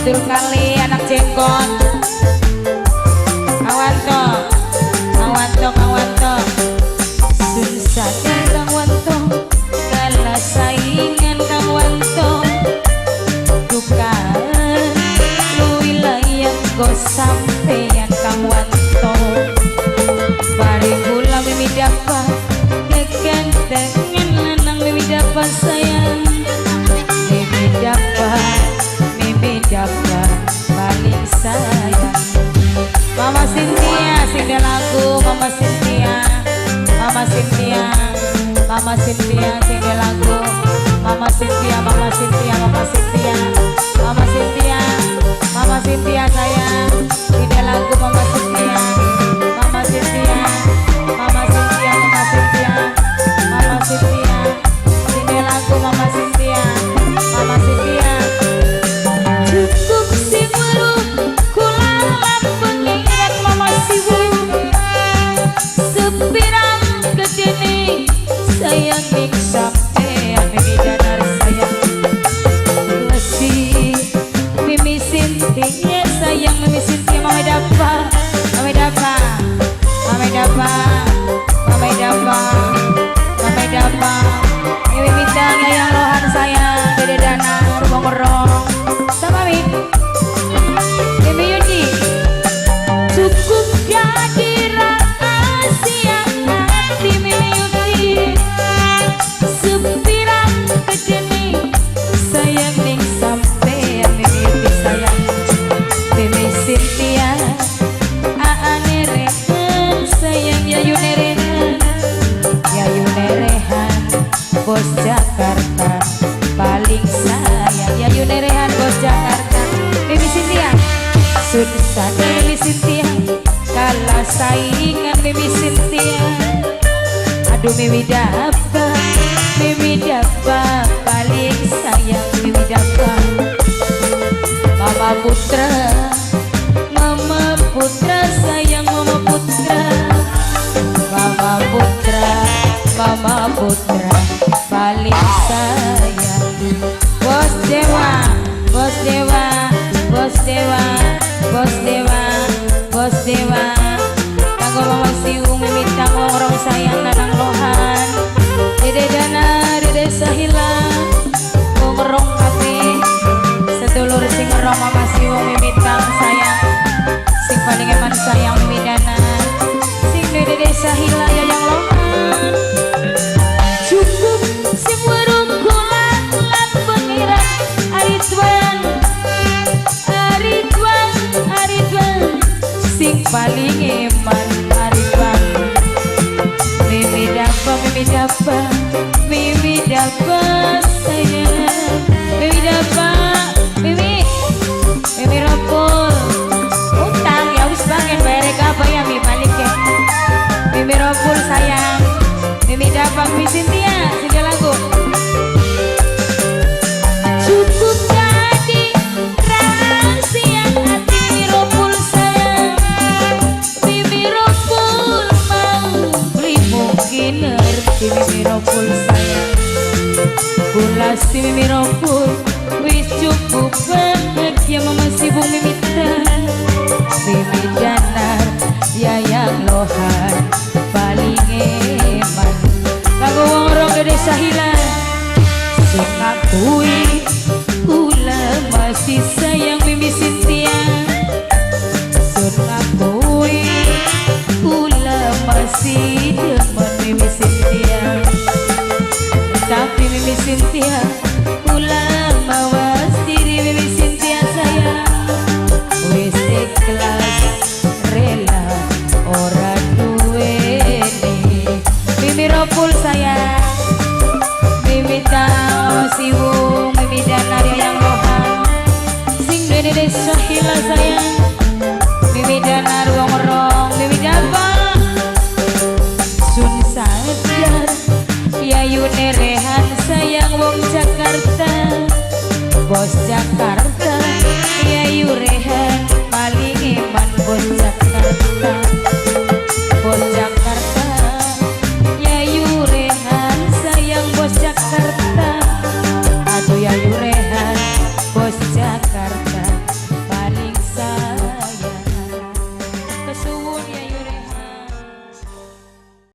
Abdul Kali anak jenggot. Kang Wanto, Kang Wanto, Kang Wanto. Sun sadar Kang Wanto, kalah saingan Kang Wanto. Dukaan luwih layak go sampeyan Kang Wanto. Bari kula Mimi dapat kegantengan lanang, Mimi dapat sayang. Mimi dapat, Mimi dapat paling sayang. Mama Cynthia, sing lagu Mama Cynthia, Mama Cynthia, Mama Cynthia, sing lagu Mama Cynthia, Mama Cynthia, Mama Cynthia, Mama Cynthia, Mama Cynthia sayang, sing lagu Mama Cynthia, Mama Cynthia, Mama Cynthia, Mama Cynthia, Mama Cynthia, sing lagu Mama Cynthia, Mama Cynthia. Cukup sing weruh kula lan Pengeran. Mama Siwu, sepirang gedene sayang ning sampean. Mimi Danar sayang, Lesi Mimi Cynthia sayang, Mimi Cynthia, Mama Dapa, Mama Dapa, Mama Dapa, Mama Dapa, Mama Dapa, Mimi Bintang, Yayang Lohan sayang, Dede Dana Rubong sama Mi Mimi Yudi. Cukup jadi rahasia hati Mimi Yudi, sepirang gedene sayang ning sampean. Mimi Yudi sayang, Mimi Cynthia, Aa Nerehan sayang, Yayu Nerehan, Yayu Nerehan bos Jakarta paling sayang, Yayu Nerehan bos Jakarta. Mimi Cynthia, sun sadar Mimi Cynthia kalah saingan Mimi Cynthia. Aduh, Mimi dapat, Mimi dapat paling sayang, Mimi dapat. Mama Putra, Mama Putra sayang, Mama Putra, Mama Putra, Mama Putra paling sayang. Bos Dewa, Bos Dewa, Bos Dewa, Bos Dewa, Bos Dewa. Kanggo Mama Siung, Mimi Tangong sayang, Nanang Lohan, Dede Dana, Dede Sahila, Wong kabeh sedulur sing ngerong. Mama Siung, Mimi Tang sayang, sing paling eman sayang Mimi Dana, sing Dede Sahila, Yayang Lohan. Cukup sing weruh kula lan Pengeran. Aridwan, Aridwan, Aridwan sing paling eman Aridwan. Mimi dapa, Mimi dapa, Mimi dapa sayang, Mimi dapa, Mimi, Mimi Ropul utang ya wis bagian bayar apa ya Mi balik ya. Mimi Ropul sayang, Mimi dapa, Mimi Cynthia sing lagu. Cukup jadi rahasia hati Mimi Ropul sayang. Mimi Ropul mau beli mungkin ngerti. Mimi Ropul sayang, kula si Mimi Ropul wis cukup bahagia. Mama Sibung, Mimi Tan, Mimi Danar, Yayang Lohan paling eman. Kanggo wong rong, Dede Sahila. Sing ngakui kula masih sayang Mimi Cynthia. Sun ngakui kula masih demen Mimi Cynthia. Tapi Mimi Cynthia, kula mawas diri. Mimi Cynthia sayang, wis ikhlas rela ora duweni. Mimi Ropul sayang, Mimi Tau Siwung, Mimi Danar, Yang Lohan sing Dede Sahila sayang, Mimi Danar wong rong, Mimi Dapa. Sun sadar Yayu Nerehan sayang, wong Jakarta, bos Jakarta.